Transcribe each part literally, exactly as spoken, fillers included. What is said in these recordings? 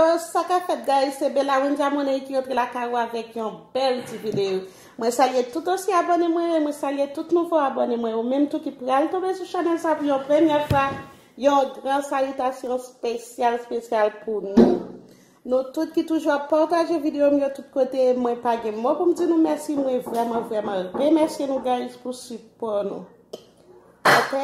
Yo, sa k ap fèt, guys? Se Bella Wendy Amoney ki rantre lakay ou avèk yon bèl ti videyo. Mwen salye tout ansyen abòne mwen, e mwen salye tout nouvo abòne mwen. Ou menm tou ki pral tonbe sou chanèl sa pou yon premyè fwa, yon gran salitasyon espesyal, espesyal pou nou. Nou tout ki toujou ap pataje videyo m yo tout kote, mwen pa gen mo pou m di nou mèsi, mwen vrèman, vrèman remèsye nou, guys, pou sipò nou. Ok?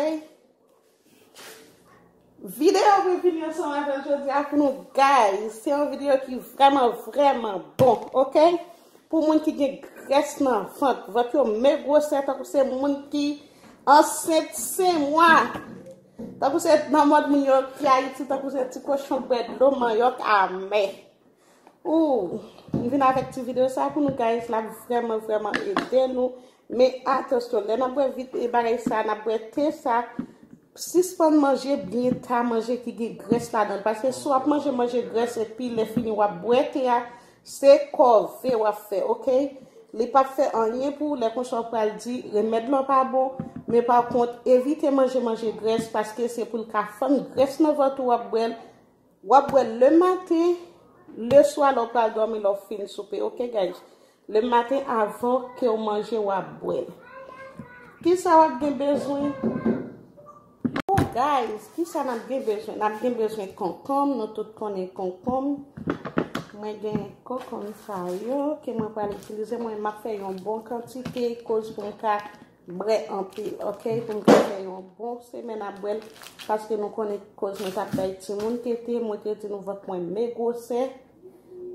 Videyo mwen vini ansanm avè l jodi a pou nou, guys. Se yon videyo ki vrèman, vrèman bon, ok? Pou moun ki gen grès nan vant, vant yo megwosè tankou se moun ki ansent senk mwa. Tankou se nan mòd moun yo ki Ayiti, tankou se ti kochon k bwè dlo manyòk amè. Ou, m vin avèk ti videyo sa pou nou, guys, l ap vrèman, vrèman ede nou. Men atansyon, lè n ap bwè vit e bagay sa, n ap bwè te sa, sispann manje byen ta, manje ki gen grès ladan l. Paske si w ap manje, manje grès epi lè fini w ap bwè te a, se kòve w ap fè, ok? Li p ap fè anyen pou ou, lè konsa w pral di remèd lan pa bon, men pa kont, evite manje, manje grès, paske se pou l ka fann grès nan vant ou w ap bwè l, W ap bwè l le maten, le swa lè w pral dòmi, lè w fin soupe, ok, guys? Le maten avan ke w manje, w ap bwè l. Kisa w ap gen bezwen? Oh, guys, kisa n ap gen bezwen? N ap gen bezwen konkonm, nou tout konnen konkonm. Mwen gen konkonm sa yo ke mwen pral itilize. Mwen, m ap fè yon bon kantite, koz pou m ka bwè anpil, ok? Pou m ka fè yon bon semèn ap bwè l, paske nou konnen koz mwen t ap bay timoun tete, mwen te di nou vant mwen megwosè,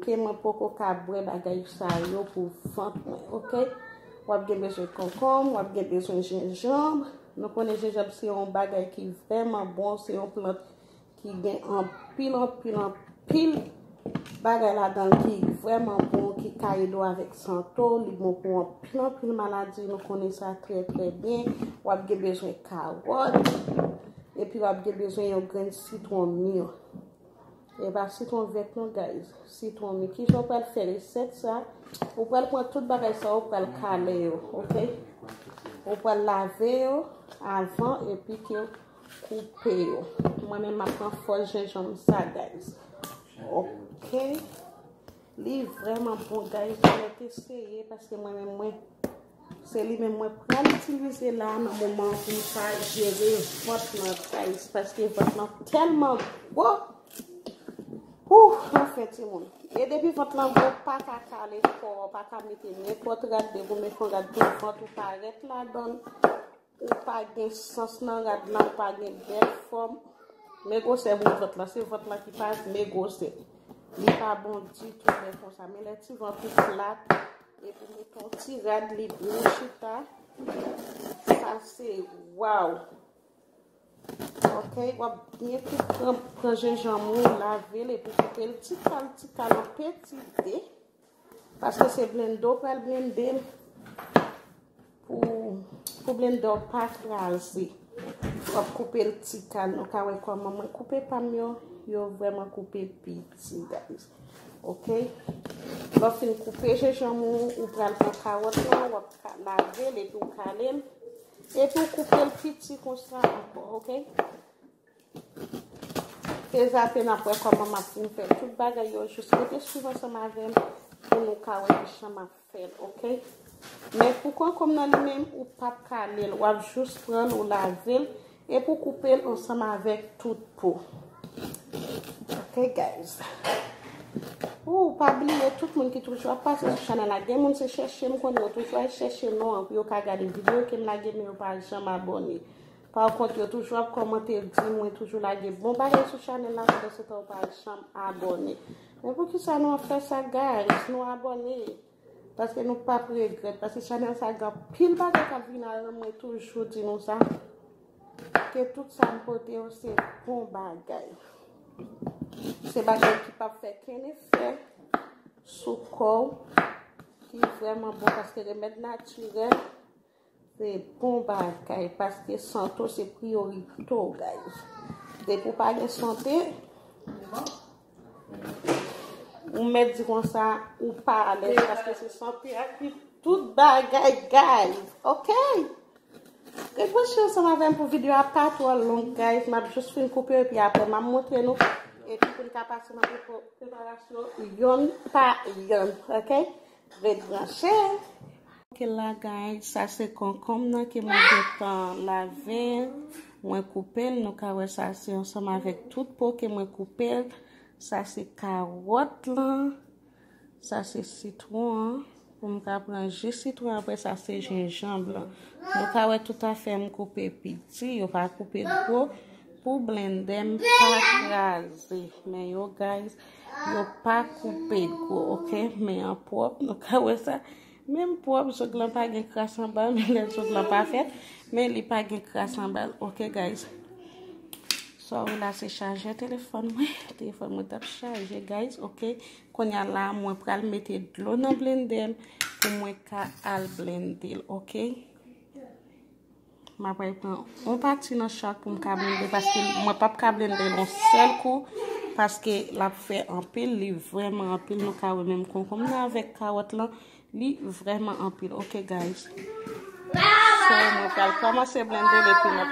ke mwen poko ka bwè bagay sa yo pou vant mwen, ok? W ap gen bezwen konkonm, w ap gen bezwen jenjanm. Nou konnen jenjanm se yon bagay ki vrèman bon, se yon plant ki gen anpil, anpil, anpil bagay ladan l ki vrèman bon, ki ka ede w avèk sante w. Li bon pou anpil, anpil maladi. Nou konnen sa trè, trè byen. W ap gen bezwen kawòt. Epi w ap gen bezwen yon grenn sitwon mi. E pa sitwon vèt non, guys. Sitwon mi. Kijan w pral fè resèt sa? Ou pral pran tout bagay sa, ou pral kale yo, ok? Ou pral lave yo avan, epi ke koupe yo. Mwen menm, m ap pran fòs jenjanm sa, guys. Ok. Li vrèman bon, guys. Mwen te eseye, paske mwen menm, mwen, se li menm mwen pral itilize la, nan moman pou m ka jere vant lan, guys. Paske vant lan tèlman gwo. Ouh, anfen, timoun. E depi vant lan gwo, pa ka kale kò, pa ka mete nenpòt rad, depi w met yon rad pou vant ou parèt ladan l. Ou pa gen sans nan rad lan, ou pa gen bèl fòm. Men gwosè bout vant lan, se vant lan ki pa men gwosè. Li pa bon ditou, men konsa. Men lè ti vant ou plat, epi mete yon ti rad, li byen chita. Sa se, waw. Ok, w ap byen kou-, pran, pran jenjanm ou, lave l, epi koupe l ti kal, ti kal an peti de. Paske se blende w pral blende l pou, pou blende w pa kraze. W ap koupe l ti kal. Nou ka wè kòman mwen koupe pa m yo. Yo vrèman koupe piti, guys. Ok? Lè w fin koupe jenjanm ou, ou pral pran kawòt lan, w ap ka-, lave l epi w kale l. Epi w koupe l piti konsa ankò, ok? Pe zape, n ap wè kòman m ap vin fè tout bagay yo. Jis rete swiv ansanm avè m pou nou ka wè kijan m ap fè l, ok? Men pou konkonm nan li menm, ou p ap kale l. W ap jis pran l, ou lave l, epi w koupe l ansanm avèk tout po. Ok, guys. Ou pa bliye, tout moun ki toujou ap pase sou chanèl la, gen moun se chèche m konnen, yo toujou al chèche non an pou yo ka gade videyo ke m lage, men yo pa janm abòne. Pa kont, yo toujou ap kòmante, di mwen toujou lage bon bagay sou chanèl la, pandan se tan yo pa janm abòne. Men poukisa nou ap fè sa, guys? Nou abòne. Paske nou p ap regrèt. Paske chanèl sa gen anpil bagay k ap vin adan l, mwen toujou di nou sa. Ke tout sa m pote yo se bon bagay. Se bagay ki p ap fè kenn efè sou kò w, ki vrèman bon, paske remèd natirèl, se bon bagay, paske sante w se priyorite w, guys. Depi w pa gen sante, ou mèt di konsa, ou pa alèz, paske se sante a ki tout bagay, guys. Ok? Ret branche ansanm avè m pou videyo a pa twò long, guys. M ap jis fin koupe, epi apre m ap montre nou. Epi pou n ka pase nan prepo- preparasyon yonn pa yonn, ok? Ret branche. Ok la, guys, sa se konkonm nan ke mwen gentan lave. Mwen koupe l, nou ka wè sa se ansanm avèk tout po ke mwen koupe l. Sa se kawòt lan. Sa se sitwon an. Pou m ka pran ji sitwon, apre sa se jenjanm lan. Nou ka wè tout afè m koupe piti, yo pa koupe gwo. Pou blendè m pa kraze. Men yo, guys, yo pa koupe gwo, ok? Men an pwòp, nou ka wè sa. Men m pwòp, zong lan pa gen kras anba l, men lè zong lan pa fèt, men li pa gen kras anba l, ok, guys? Sa w wè la se chajè telefòn mwen. Telefòn mwen t ap chaje, guys, ok? Kounye a la, mwen pral mete dlo nan blendè m pou mwen ka al blende l, ok? M ap pral pran yon pati nan chak pou m ka blende, paske mwen p ap ka blende l yon sèl kou, paske l ap fè anpil, li vrèman anpil. Nou ka wè menm konkonm nan avèk kawòt lan, li vrèman anpil, ok, guys? So, mwen pral kòmanse blende l epi n ap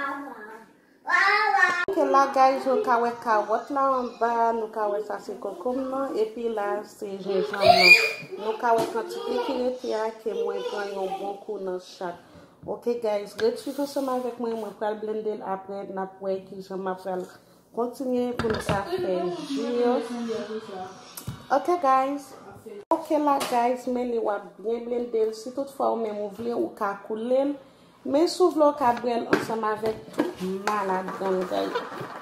Ok, la, guys, nou ka wè kawòt la anba, nou ka wè sa se konkonm nan, epi la se jenjanm nan. Nou ka wè kantite ki rete a, ke mwen pran yon bon kou nan chak. Ok, guys, ret swiv ansanm avèk mwen, mwen pral blende l, apre n ap wè kijan m ap pral kontinye pou n ka fè ji yo. Ok, guys. Ok, la, guys, men li w ap byen blende l. Si toutfwa ou menm ou vle, ou ka koule l. Men si w vle w ka bwè l ansanm avèk tout ma ladan l, guys.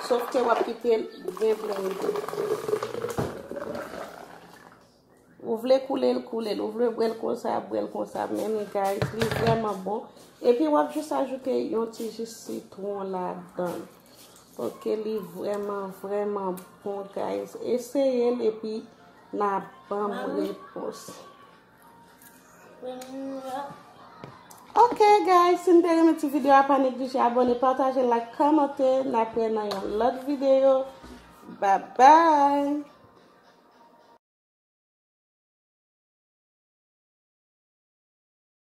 Sof ke w ap kite l byen blende. Ou vle koule l, koule l. Ou vle bwè l konsa, bwè l konsa. Men, guys, li vrèman bon. Epi w ap jis ajoute yon ti ji sitwon ladan l. Ok, li vrèman, vrèman bon, guys. Eseye l epi n a ban m repons. Ok, guys, si n te renmen ti videyo a, pa neglije abòne, pataje, like, kòmante. N ap wè nan yon lòt videyo. Bye bye.